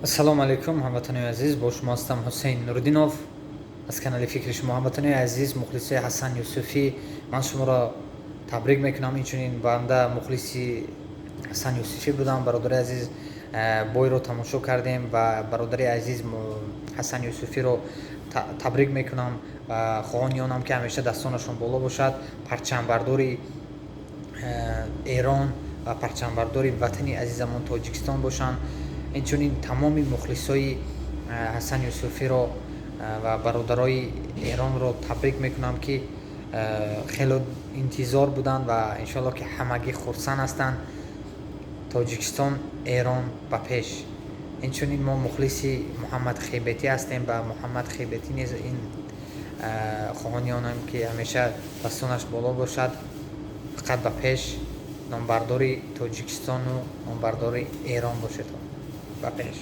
Ассалому алайкум, ҳамватанои азиз! Бо шумо ҳастам Ҳусейн Нуриддинов аз канали «Фикри шумо». Ҳамватанои азиз, мухлисои Ҳасан Юсуфӣ, ман шуморо табрик мекунам. Инчунин банда мухлиси Ҳасан Юсуфӣ будам. Бародари азиз, бойро тамошо кардем ва бародари азиз Ҳасан Юсуфиро табрик мекунам ва хоҳони онам, ки ҳамеша дастонашон боло бошад, парчамбардори Эрон ва парчамбардори ватани азизамон Тоҷикистон бошанд. Инчунин тамоми мухлисои Ҳасан Юсуфиро ва бародарои Эронро табрик мекунам, ки хело интизор буданд ва иншоалло, ки ҳамагӣ хурсанд ҳастанд. Тоҷикистон, Эрон ба пеш! Инчунин мо мухлиси Муҳаммад Хебетӣ ҳастем ва Муҳаммад Хебетӣ низ ин хоҳони онам, ки ҳамеша дастонаш боло бошад. Фақат ба пеш, номбардори Тоҷикистону номбардори Эрон бошед. Ба пеш!